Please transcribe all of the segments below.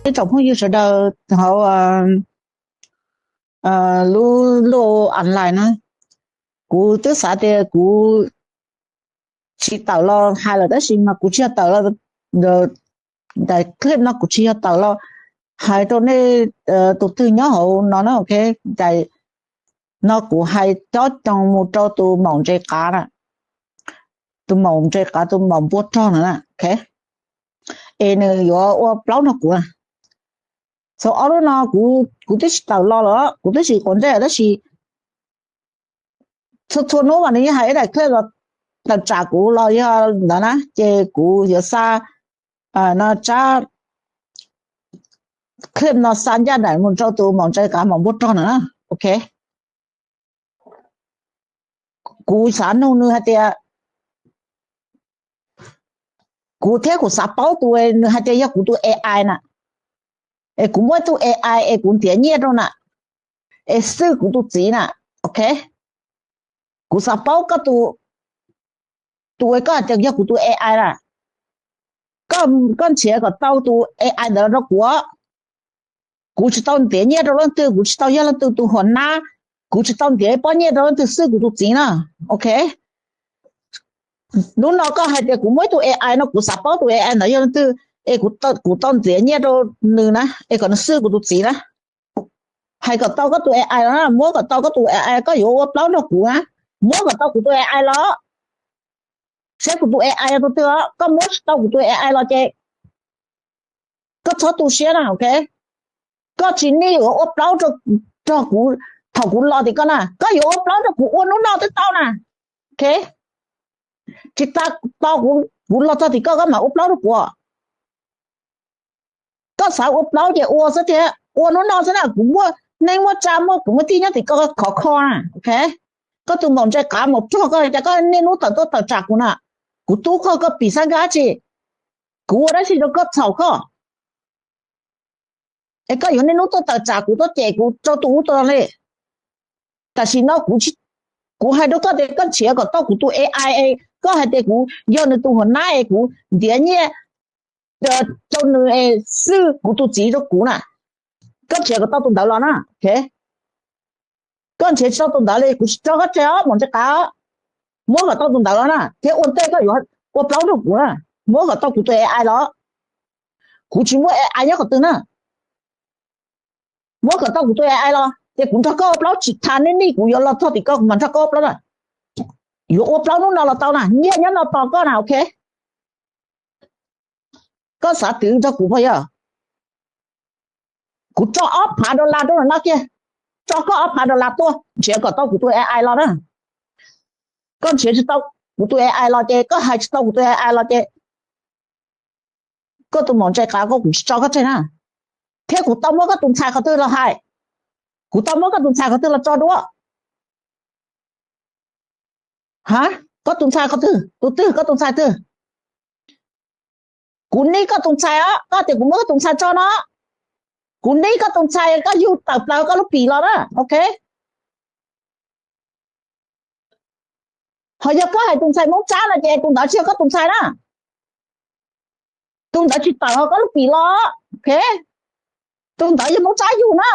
Ib tsoom phooj ywg sawv daws hauv lub luj online na, kuv twb xav tias kuv tsis tawm los hais lawm tab sis mas kuv tsis yog tawm los, daim clip no kuv tsis yog tawm los hais rau nej tus twg nyob hauv no na, ok. Daim no kuv hais cob coos mus rau tus maum ntses qav na, tus maum ntses qav, tus maum npua rog na, ok. Es nws yuav ua plaub nrog kuv na. Txog ob lub no kuv twb tsis tawm los lawm, kuv twb tsis quav ntsej tab sis txhua txhua hnub mas nws yeej hais ib daim clip los tawm tsam kuv los yog ntawd na, ces kuv yuav xa no tsab clip no xa ncaj nraim mus rau tus maum ntses qav maum npua rog na, ok. Kuv xav nug nws hais tias, kuv thiab kuv xav paub tus, nws hais tias yog kuv tus AI na, es kuv muab tus AI es kuv ntiav nyiaj rau na, es xwj kuv tus txiv na, ok. Kuv xav paub koj tus, tus koj hais tias yog kuv tus AI na, koj nrhiav kom tau tus AI ntawd los rau kuv. Kuv tsis tau ntiav nyiaj rau leej twg, kuv tsis tau yog leej twg tus huas nab, kuv tsis tau ntiav pob nyiaj rau leej twg xwb, kuv tus txiv na, ok. Hnub no koj hais tias kuv muab ib tug AI no, kuv xav paub tus AI ntawd yog leej twg, es kuv tau ntiav nyiaj rau nws na, es kom nws xwb kuv tus txiv na. Hais kom tau koj tus AI los na, muab kom tau koj tus AI, koj yuav ua plaub nrog kuv na, muab kom tau kuv tus AI los, saib kuv tus AI yog tus twg os. Koj muab tsis tau kuv tus AI los ces koj txhob tu siab na, ok. Koj tsis nij yuav ua plaub rau kuv thaum kuv los tim koj na, koj yuav ua plaub rau kuv ua hnub no twb tau na, ok. Tsis tas tos kuv los txog tim koj koj mam ua plaub rau kuv. Koj xav ua plaub ces ua xwb thiab, ua hnub no xwb na, kuv muaj neej muaj tsav, muaj kwv muaj tij nyob tim koj khov kho na, ok. Koj tus maum ntses qav maum rog, koj cas koj niaj hnub tawm tuaj tawm tsam kuv na, kuv tub koj, koj pim xav nkag dab tsi? Kuv ua dab tsi rau koj txhaum koj, es koj yuav niaj hnub tuaj tawm tsam kuv, tuaj cem kuv rau tus ub tus no li? Tam sim no kuv hais rau koj tias koj nrhiav kom tau kuv tus AI, koj hais tias kuv yog nws tus huas nab es kuv ntiav nyiaj rau nws es xwb kuv tus txiv rau kuv na. Koj nrhiav kom tau tus ntawd los na, ok. Koj nrhiav tsis tau tus ntawd li kuv tsis tso koj tseg os maum ntses qav. Muab kom tau tus ntawd los na, thiab ua ntej koj yuav ua plaub nrog kuv na, muab kom tau kuv tus AI los. Kuv tsis muaj AI nyob qhov twg na. Muab kom tau kuv tus AI los ces kuv nrog koj ua plaub, tsis tas nej nij kuv yuav los txog tim koj kuv mam nrog koj ua plaub na. Yuav ua plaub hnub no los tau na, nyiaj nyob no tos koj na, ok. Koj xav twv nrog kuv puas yog? Kuv tso ob phav dollar rau no kiag, tso koj ob phav dollar tuaj nrhiav kom tau kuv tus AI los na. Koj nrhiav tsis tau kuv tus AI los ces, koj hais tsis tau kuv tus AI los ces koj tus maum ntses qav, koj, kuv tsis tso koj tseg na. Thiab kuv tau muab koj tus ntxhais qhov twg los hais? Kuv tau muab koj tus ntxhais qhov twg los tso duab? Ha, koj tus ntxhais qhov twg? Tus twg? Koj tus ntxhais twg? Kuv nij koj tus ntxhais os, koj tias kuv muab koj tus ntxhais tso no. Kuv nij koj tus ntxhais, koj yug tawm plaws koj lub pim los na, ok. Ho yog koj hais tus ntxhais Hmoob Tsab no ces tus ntawd tsis yog koj tus ntxhais na. Tus ntawd tsis tawm hauv koj lub pim los, ok. Tus ntawd yog Hmoob Tsab yug na.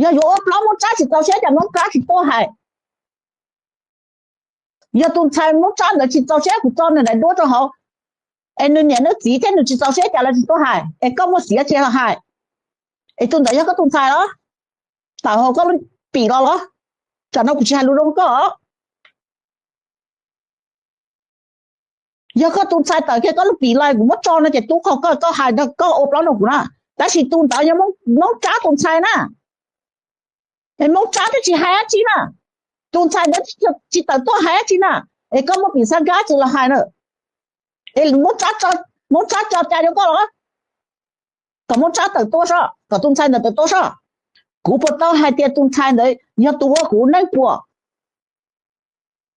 Yog yuav ua plaub Hmoob Tsab tsis txaus siab cas Hmoob Tsab tsis tuaj hais? Yog tus ntxhais Hmoob Tsab ntawd tsis txaus siab kuv tso nws daim duab rau hauv, es nws niam nws txiv thiab nws tsis txaus siab cas lawv tsis tuaj hais, es koj muaj xiav tsis los hais? Es tus ntawd yog koj tus ntxhais los? Tawm hauv koj lub pim los los? Tsam no kuv tsis hais lus zoo koj. Yog koj tus ntxhais tawm kiag koj lub pim los kuv muab tso no ces tub qhov koj, koj hais koj ua plaub nrog kuv na. Tab sis tus ntawd yog Hmoob Tsab tus ntxhais na. Es Hmoob Tsab twb tsis hais dab tsi na. Tus ntxhais ntawd tsis tawm tuaj hais dab tsi na. Es koj muaj pim xav nkag dab tsi los hais na. Es Hmoob Tsab tso cai rau koj los? Kom Hmoob Tsab tawm tuaj sob, kom tus ntxhais ntawd tawm tuaj sob. Kuv puas tau hais tias tus ntxhais ntawd yog tus ua kuv neej puas?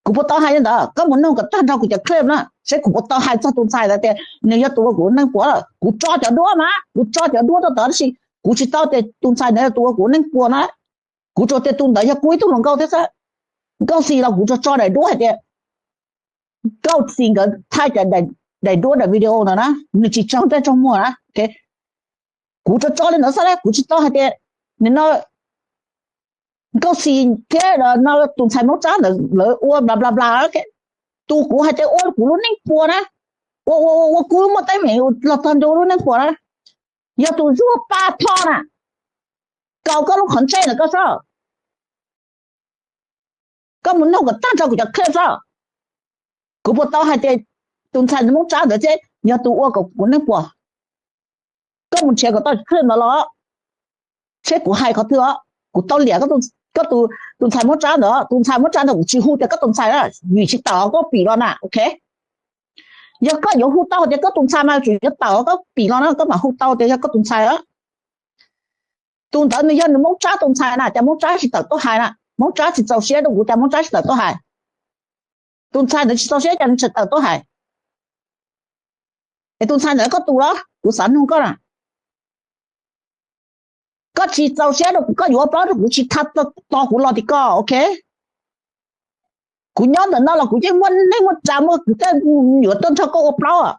Kuv puas tau hais li ntawd? Koj mus nug kom tag nrho kuv cov clip na, seb kuv puas tau hais txog tus ntxhais ntawd tias nws yog tus ua kuv neej puas. Kuv tso cov duab mas, kuv tso cov duab rau tod tab sis kuv tsis tau tias tus ntxhais ntawd yog tus ua kuv neej puas na. Kuv tsuas tias tus ntawd yog kuv ib tug hluas nkauj thiab xwb. Nkauj Xis los kuv tsuas tso daim duab hais tias Nkauj Xis nkawd thaij cov daim duab daim video ntawd na, nws tsis tsaug ntsej tsaug muag na. Kuv tso tso li ntawd xwb, kuv tsis tau hais tias nim no Nkauj Xis thiab no tus ntxhais Hmoob Tsab ntawd lawv ua bla bla bla. Tus kuv hais tias ua kuv lub neej puas na, ua ua ua kuv muaj teeb meem los txog ntua lub neej puas na, yog tus Zuag Paj Thoj na, kaus koj lub qhov ntsej ntawm koj xwb. Koj mus noog kom tag nrho kuv cov clip xwb. Kuv puas tau hais tias tus ntxhais Hmoob Tsab ntawd thiab yog tus ua kom kuv neej puas? Koj mus nrhiav kom tau clip ntawd los, seb kuv hais qhov twg os. Kuv tau liam koj tus ntxhais Hmoob Tsab ntawd, tus ntxhais Hmoob Tsab ntawd kuv tsis hu tias koj tus ntxhais na, vim tsis tawm hauv koj pim los na, ok. Yog koj yuav hu tau tias koj tus ntxhais mas tsuas yuav tawm hauv koj pim los na koj mam hu tau tias yog koj tus ntxhais os. Tus ntawd nws yog nws Hmoob Tsab tus ntxhais na, cas Hmoob Tsab tsis tawm tuaj hais na, Hmoob Tsab tsis txaus siab rau kuv cas Hmoob Tsab tsis tawm tuaj hais? Tus ntxhais ntawd tsis txaus siab cas nws tsis tawm tuaj hais? Es tus ntxhais ntawd koj tus los kuv xav nug koj na. Koj tsis txaus siab rau kuv, koj yuav ua plaub rau kuv tsis tha tos kuv los tim ko, ok. Kuv nyob ntawm no los kuv yeej muaj neej muaj tsav muaj kwv tij yuav tuaj nrog koj ua plaub.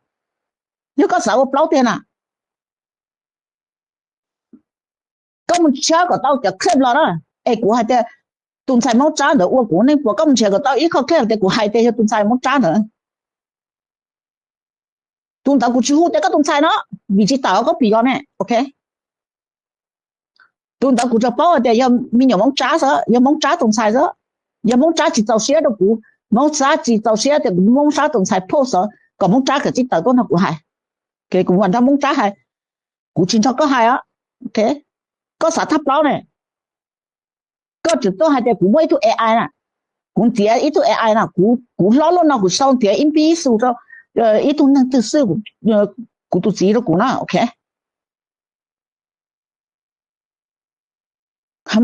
Yog koj xav ua plaub tiag na, koj mus nrhiav kom tau cov clip los na. Es kuv hais tias tus ntxhais Hmoob Tsab ntawd ua kuv neej puas, koj mus nrhiav kom tau ib qho clip tias kuv hais tias yog tus ntxhais Hmoob Tsab ntawd. Tus ntawd kuv tsis hu tias koj tus ntxhais no, vim tsis tawm hauv koj pim los ne, ok. Tus ntawd kuv tsuas paub hais tias yog me nyuam Hmoob Tsab xwb, yog Hmoob Tsab tus ntxhais xwb. Yog Hmoob Tsab tsis txaus siab rau kuv, Hmoob Tsab tsis txaus siab tias kuv muab Hmoob Tsab tus ntxhais post xwb kom Hmoob Tsab kom tsis tawm tuaj nrog kuv hais, kuv mam nrog Hmoob Tsab hais, kuv tsis nrog koj hais os. Koj xav thab plaub ne, koj tseem tuaj hais tias kuv muaj ib tug A I na, kuv ntiav ib tug A I na, kuv hlob luaj no kuv sau ntiav ib npib xus rau ib tug neeg twg xwb, kuv tus txiv rau kuv na, ok.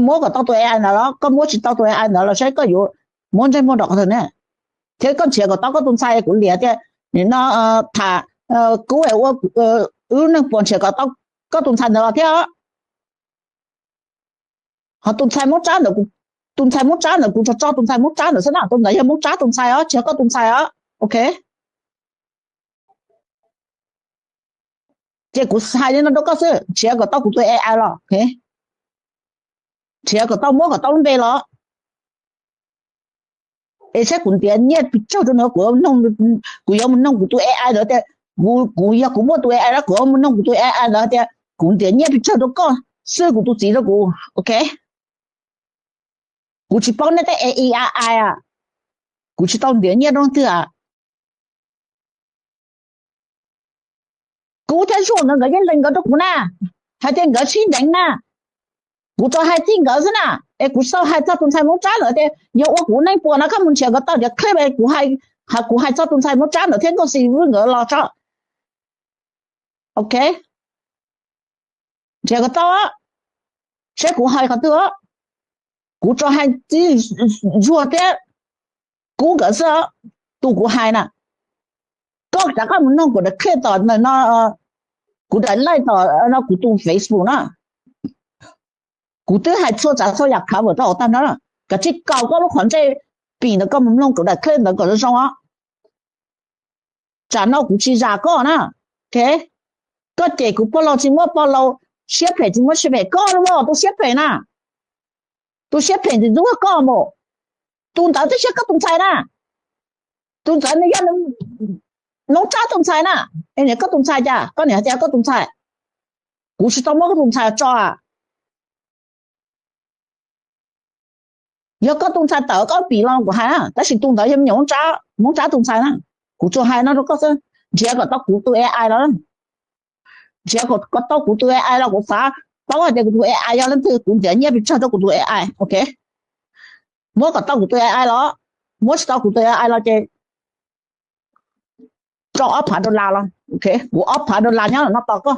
Muab kom tau tus A I ntawd los, koj muab tsis tau tus A I ntawd los saib koj yuav muab ntsej muag nram qhov twg ne. Thiab koj nrhiav kom tau koj tus ntxhais, kuv liam tias nim no tham kub ua wb neej puas nrhiav kom tau koj tus ntxhais ntawd los thiab. Ho tus ntxhais Hmoob Tsab ntawd, tus ntxhais Hmoob Tsab ntawd kuv tso tso tus ntxhais Hmoob Tsab ntawd xwb na, tus ntawd yog Hmoob Tsab tus ntxhais os, tsis yog koj tus ntxhais os, ok. Ces kuv hais li no rau koj xwb, nrhiav kom tau kuv tus A I los, nrhiav kom tau, muab kom tau lub npe los. Es saib kuv ntiav nyiaj pes tsawg rau nws, kuv, kuv yuav mus noog kuv tus A I ntawd tias, kuv, yog kuv muaj tus A I los kuv yuav mus noog kuv tus A I ntawd tias kuv ntiav nyiaj pes tsawg rau koj, xwb kuv tus txiv rau kuv, ok. Kuv tsis paub nej tej A I a, kuv tsis tau ntiav nyiaj rau leej twg a. Kuv thiab Zuag nkawd, nkawd yeej lees nkawd rau kuv na, hais tias nkawd sib deev na. Kuv tsuas hais txij nkawd xwb na, es kuv tsis tau hais txog tus ntxhais Hmoob Tsab ntawd tias yog ua kuv neej puas no, koj mus nrhiav kom tau cov clip kuv, kuv hais txog tus ntxhais Hmoob Tsab ntawd thiab Nkauj Xis Vwj nkawd los tso, ok. Nrhiav kom tau, saib kuv hais qhov twg. Kuv tsuas hais txij Zuag thiab Kub nkawd xwb, tus kuv hais na. Koj rov qab mus noog kuv daim clip tom no, kuv daim live tom no, kuv tus Facebook na. Kuv twb hais txhua tsav txhua yam cover rau hauv tag nrho, koj tsis kaus koj lub qhov ntsej pim ntawd, koj mus mloog kuv daim clip ntawd kom zoo os. Tsam no kuv tsis zam koj na, ok. Koj cem kuv pog laus tsis muaj pog laus, siab phem tsis muaj siab phem, koj los tus siab phem na. Tus siab phem ntxim ntxub koj mus. Tus ntawd twb tsis yog koj tus ntxhais na. Tus ntawd nws yog Noob Tsab tus ntxhais na. Es niam koj tus ntxhais cas koj niam hais tias koj tus ntxhais? Kuv tsis tau muab koj tus ntxhais tso. Yog koj tus ntxhais tawm koj pim los kuv hais na, tab sis tus ntawd yog me nyuam Hmoob Tsab tus ntxhais na. Kuv tsuas hais no rau koj xwb, nrhiav kom tau kuv tus AI los, nrhiav kom tau kuv tus AI los kuv xav paub hais tias kuv tus AI yog leej twg, kuv ntiav nyiaj pes tsawg rau kuv tus AI, ok. Muab kom tau kuv tus AI los, muab tsis tau kuv tus AI los ces tso ob phav dollar los, ok, kuv ob phav dollar nyob no tos koj.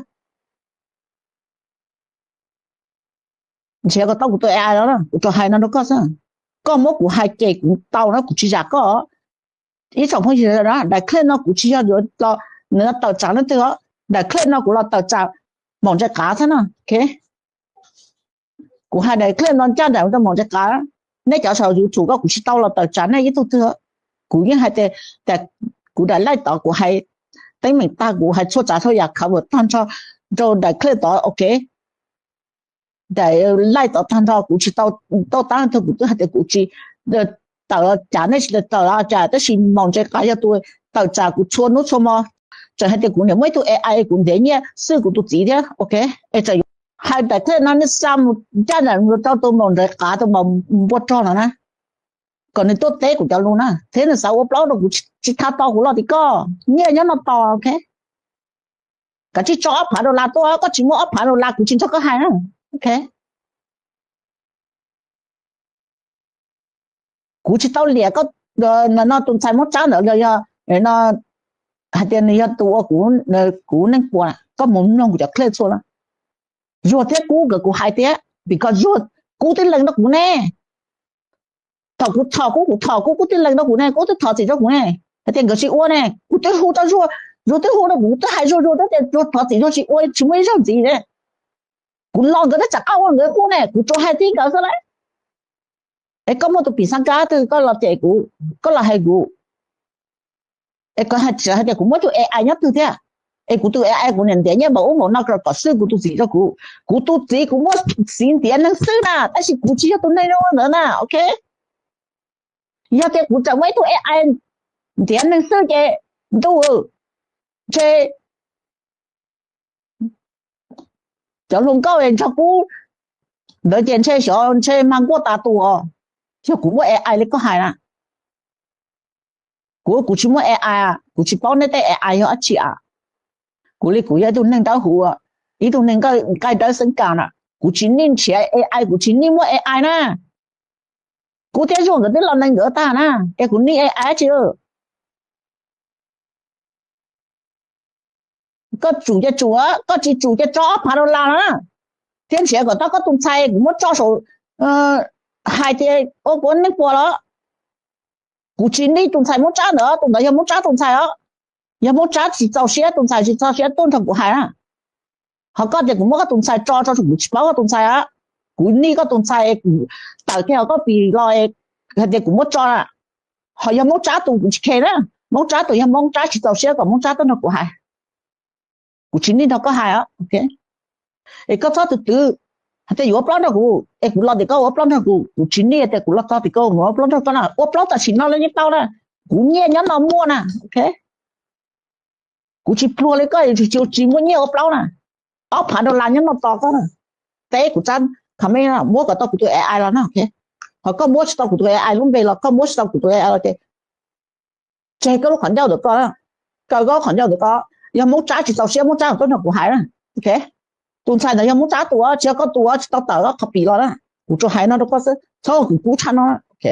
Nrhiav kom tau kuv tus AI los, kuv tsuas hais no rau koj xwb. Koj muab kuv hais ces kuv tau na, kuv tsis zam koj. Ib tsoom phooj ywg, daim clip no kuv tsis yog yuav los tawm tsam leej twg os. Daim clip no kuv los tawm tsam Maum Ntses Qav xwb no, ok. Kuv hais daim clip no ncaj nraim rau Maum Ntses Qav. Nej cov saum YouTube ko kuv tsis tau los tawm tsam nej ib tug twg. Kuv yeej hais tias kuv daim live tod kuv hais teeb meem tag, kuv hais txhua tsav txhua yam cover tag nrho, rau daim clip tod, ok, daim live tod tag nrho kuv tsis tau, tau tab tug kuv twb hais tias kuv tsis tawm los cas, nej tsis tawm los cas, tab sis Maum Ntses Qav yog tus tawm tsam kuv txhua hnub txhua hmo, tseem hais tias kuv niam muaj ib tug A I kuv ntiav nyiaj xwb kuv tus txiv thiab, ok. Es tseem hais daim clip no nej xa mus ncaj nraim rau tus Maum Ntses Qav tus maum npua rog no na, kom nws tuaj teb kuv cov lus na, thiab nws xav ua plaub rau kuv tsis tau tos kuv los tim koj, nyiaj nyob no tos, ok. Kav tsij tso ob phav dollar tuaj, koj tsis muaj ob phav dollar kuv tsis nrog koj hais na, ok. Kuv tsis tau liam koj, no tus ntxhais Hmoob Tsab ntawd los yog, no, hais tias nws yog tus ua kuv neej puas, koj mus mloog kuv cov clip txhua lawm. Zuag thiab Kub nkawd kuv hais tias, because Zuag, Kub twb lees rau kuv ne. Thaum kuv thov Kub, kuv thov Kub, Kub twb lees rau kuv ne, Kub twb thov txim rau kuv ne, hais tias nkawd tsis ua ne, kuv twb hu rau Zuag, Zuag twb hu rau kuv, twb hais Zuag, Zuag twb tias Zuag thov txim, Zuag tsis ua, tsis muaj ib zaug ntxiv ne. Kuv los nkawd twb tsam qab ua nkawd qub ne, kuv tsuas hais tib nkawd xwb lauj. Es koj muaj tus pim xav kab twg koj los cem kuv, koj los hais kuv. Es koj hais tias kuv muab tus A I nyob twg thiab? Es kuv tus A I kuv niam ntiav nyiaj npaum ub npaum no kom xwb kuv tus txiv rau kuv. Kuv tus txiv kuv muab txiv ntiav neeg xwb na, tab sis kuv tsis yog tus neeg zoo ntawd na, ok. Yog tias kuv tseem muaj ib tug A I ntiav neeg xwb ces ntuj, ntshe cov hluas nkauj nrog Kub ntawd ces ntshe xyov ntshe mag nkuaj tas tus os. Yog kuv muaj A I li koj hais na, kuv, kuv tsis muaj A I, kuv tsis paub nej tej A I yog dab tsi a. Kuv li kuv yog ib tug neeg dawb huv, ib tug neeg nqaij dawb xeeb kas na, kuv tsis nij nrhiav A I, kuv tsis nij muaj A I na. Kuv thiab Zuag nkawd twb los nees nkawd tag na, es kuv nij A I dab tsi? Koj tsum ces tsum, koj tsis tsum ces tso ob phav dollar no na, thiab nrhiav kom tau koj tus ntxhais kuv muab tso saum, hais tias ua kuv neej puas los. Kuv tsis nij tus ntxhais Hmoob Tsab ntawd, tus ntawd yog Hmoob Tsab tus ntxhais os. Yog Hmoob Tsab tsis txaus siab, tus ntxhais tsis txaus siab tuaj nrog kuv hais na. Ho koj tias kuv muab koj tus ntxhais tso rau, kuv tsis paub koj tus ntxhais os. Kuv nij koj tus ntxhais, kuv tawm kiag hauv koj pis los hais tias kuv muab tso na. Ho yog Hmoob Tsab tus kuv tsis khe na. Hmoob Tsab tus yog Hmoob Tsab tsis txaus siab kom Hmoob Tsab tuaj nrog kuv hais. Kuv tsis nij nrog koj hais os, ok. Es koj txhob twv twv hais tias yuav ua plaub nrog kuv, es kuv los tim koj ua plaub nrog kuv, kuv tsis nij tias kuv los txog tim koj mus ua plaub nrog koj na, ua plaub tam sim no los yeej tau na. Kuv nyiaj nyob no muaj na, ok. Kuv tsis pluag li koj, tsis muaj nyiaj ua plaub na. Ob phav dollar nyob no tos koj na. Teb kuv tsab comment na, muab kom tau kuv tus A I los na, ok. Ho koj muab tsis tau kuv tus A I lub npe los, koj muab tsis tau kuv tus A I los ces tseg koj lub qhov ncauj ntawm koj, kaw koj lub qhov ncauj ntawm koj. Yog Hmoob Tsab tsis txaus siab, Hmoob Tsab tuaj nrog kuv hais na, ok. Tus ntxhais ntawd yog Hmoob Tsab tus, tsis yog koj tus, tsis tau tawm koj qhov pis los na. Kuv tsuas hais no rau koj xwb, txhob ua kuv kub tshaj no, ok.